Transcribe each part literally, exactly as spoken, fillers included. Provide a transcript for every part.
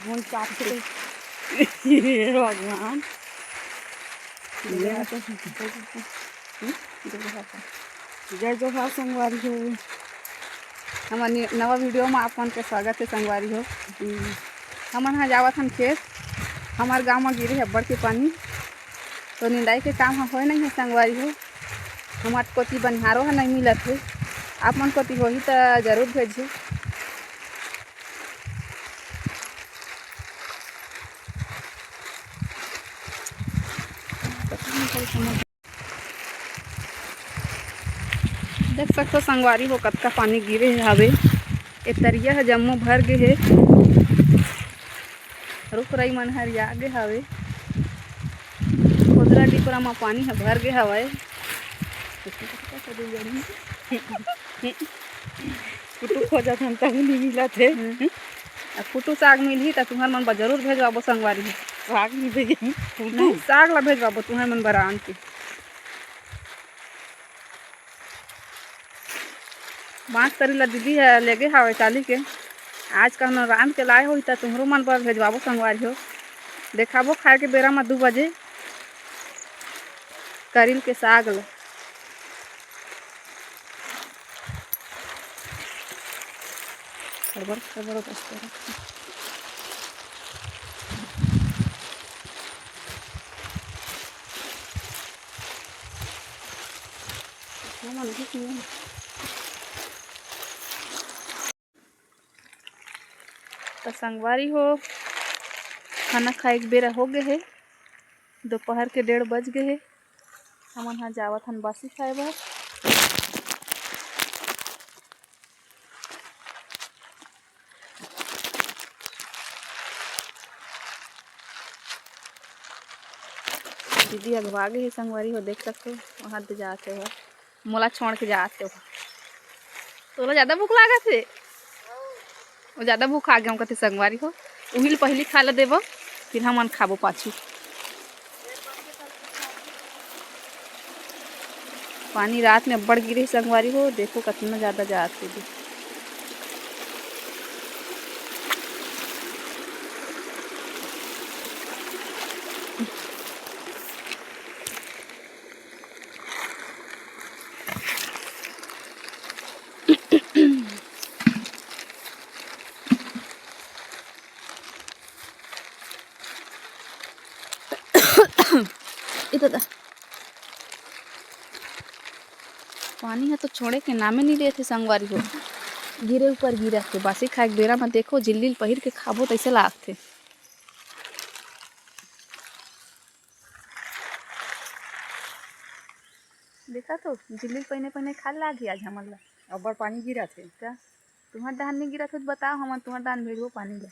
मन चाप से हे भगवान। जय जोहार संगवारी हो, हमर नि-, नवा video म आप मन के स्वागत हे संगवारी हो। हमन ह जावत हन खेत, हमर गांव म गिरे हे अब्बड़ के पानी, तो निंदाई के काम ह होए नइ हे संगवारी हो। हमर कोती बनिहारो ह नइ मिलत हे, आप मन कोती होही त जरूर भेजहू। देख सकथो संगवारी हो, कतका पानी गिरे हे हावे। ए तरिया ह जम्मो भर गे हे, रुख राई मन हरिया गे हावे, खोदरा डिपरा म पानी ह भर गे हवय। कुटू खोजत हन, तब नइ मिलत हे। हम्म। अब कुटू साग मिलही, त तुंहर मन बर जरूर भेजवाबो संगवारी हो। साग नइ भेजही, कुटू। नहीं, साग ला भेजवाबो तुंहर मन बर आन के। बांस तरी ला दीदी ह लेगे हावय चाली के। आज कहनो रांध के लाए होही, त तुंहरो मन बर भेजवाबो संगवारी हो। देखाबो खाए के बेरा म दू बजे करिल के साग ला। खड़बड़ खड़बड़ बजते रहथे। त संगवारी हो, खाना खाए के बेरा हो गे हे, दोपहर के डेढ़ बज गे हे। हमन ह जावत हन बासी खाए बर। दीदी अगवा गे हे संगवारी हो, देख सकथो, वहाँ दे जात हे, मोला छोड़ के जात हे। तोला ज्यादा भूख लागत हे? वो ज्यादा भूख आ गे कथे संगवारी हो, उही ल पहिली खाए ला देबो, फिर हमन खाबो पाछू। पानी रात में अब्बड़ गिरे संगवारी हो, देखो कतना ज्यादा जात हे। ए दादा, पानी ह तो छोड़े के नामे नइ लेत हे संगवारी हो, गिरे ऊपर गिरत हे। बासी खाए के बेरा म देखो, झिल्ली ल पहिर के खाबो तइसे लागथे। देखा तो, झिल्ली ल पहिने पहिने खाए लागही आज हमन ला। अब्बड़ पानी गिरत हे। त तुंहर डहान नइ गिरत हे त बताओ, हमन तुंहर डहान भेजबो पानी ला।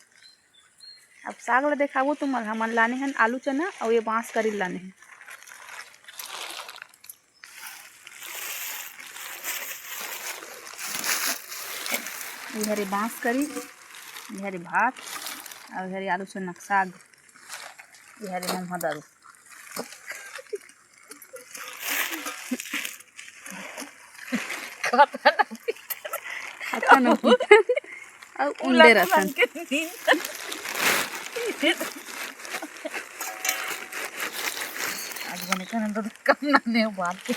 अब साग ला देखाबो तुमन, हमन लाने हन आलू चना अउ ये बांस करी लाने हन। ये हरे बांस करी, ये हरे भात, अउ ये हरे आलू चना के साग, ये हरे महुआ दारू। खाता नमकीन। अउ उंडे रसन। आज बने खाना तो कम ना ने बात के।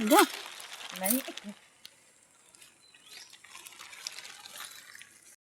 जा। नहीं।